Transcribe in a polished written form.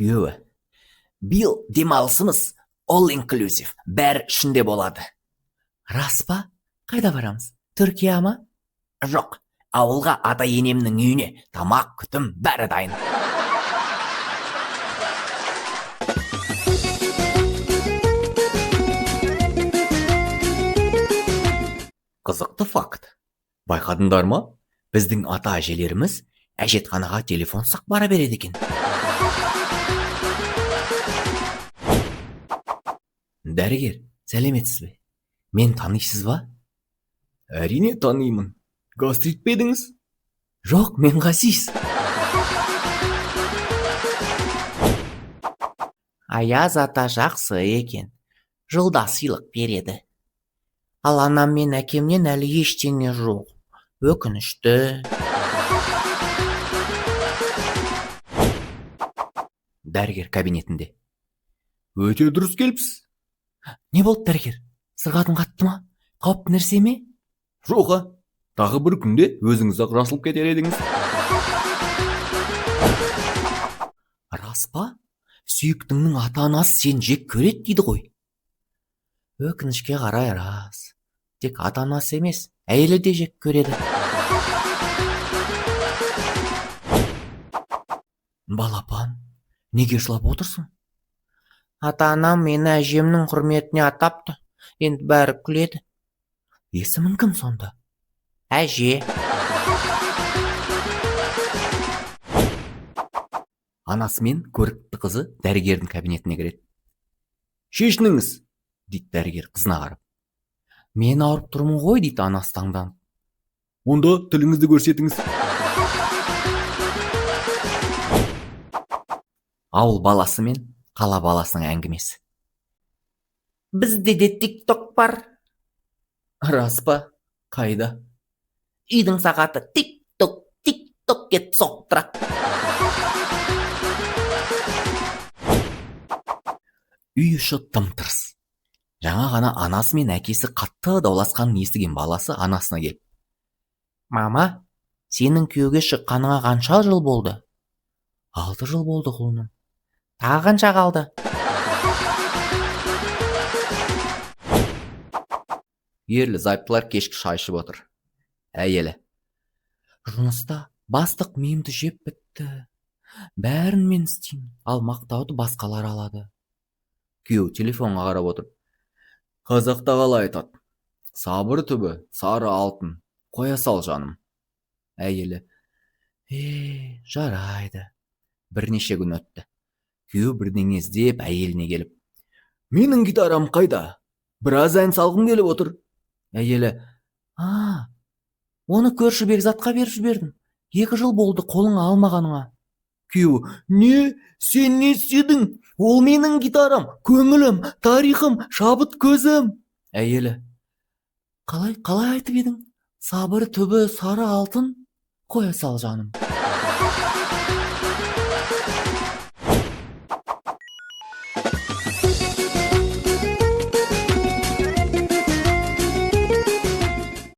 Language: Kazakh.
Күйеуі: биыл демалысымыз all inclusive, бәрі ішінде болады. Рас па? Қайда барамыз? Түркия ма? Жоқ, ауылға, ата енемнің үйіне. Тамақ, күтім, бәрі дайын. Қызықты факт. Байқадыңдар ма? Біздің ата әжелеріміз әжетханаға телефонсыз бара береді екен. Дәрігер, сәлеметсіз бе? Мен танисыз ба? Әрине танимын. Гастрит пе едіңіз? Жоқ, мен Ғазиз. Аяз ата жақсы екен. Жылда сыйлық береді. Ал анам мен әкемнен әлі ештеңе жоқ. Өкінішті. Дәрігер кабинетінде. Өте дұрыс келіпсіз. Не болды, дәрігер? Сырқатым қатты ма? Қауіпті нәрсе ме? Жоға. Тағы бір күнде өзіңіз ақ жазылып кетер едіңіз. Рас па? Сүйіктіңнің ата-анасы сені жек көреді дейді ғой. Өкінішке қарай рас. Тек ата-анасы емес, әйелі де жек көреді. Балапан, неге жылап отырсың? Ата-анам мені әжемнің құрметіне атапты. Енді бәрі күледі. Есімің кім сонда? Әже. Анасы мен көрікті қызы дәрігердің кабинетіне кіреді. Шешініңіз, дейді дәрігер қызына қарап. Мен ауырып тұрмын ғой, дейді анасы таңданып. Онда тіліңізді көрсетіңіз. Ауыл баласы мен қала баласының әңгімесі. Бізде де тик-ток бар. Рас па? Қайда? Үйдің сағаты тик-ток, тик-ток етіп соғып тұрады. Үй іші тым-тырыс. Жаңа ғана анасы мен әкесі қатты дауласқанын естіген баласы анасына келіп: Мама, сенің күйеуге шыққаныңа қанша жыл болды? 6 жыл болды, құлыным. Тағы қанша қалды? Ерлі зайыптылар кешкі шай ішіп отыр. Әйелі: жұмыста бастық миымды жеп бітті. Бәрін мен істеймін, ал мақтауды басқалар алады. Күйеуі телефонға қарап отырып: қазақта қалай айтады? Сабыр түбі сары алтын, қоя сал жаным. Әйелі: жарайды. Бірнеше күн өтті. Күйеуі бірдеңе іздеп әйеліне келіп: менің гитарам қайда? Біраз ән салғым келіп отыр. Әйелі: оны көрші Бекзатқа беріп жібердім. 2 жыл болды қолыңа алмағаныңа. Күйеуі: не, сен не істедің? Ол менің гитарам, көңілім, тарихым, шабыт көзім. Әйелі: қалай айтып едің? Сабыр түбі сары алтын, қоя сал жаным.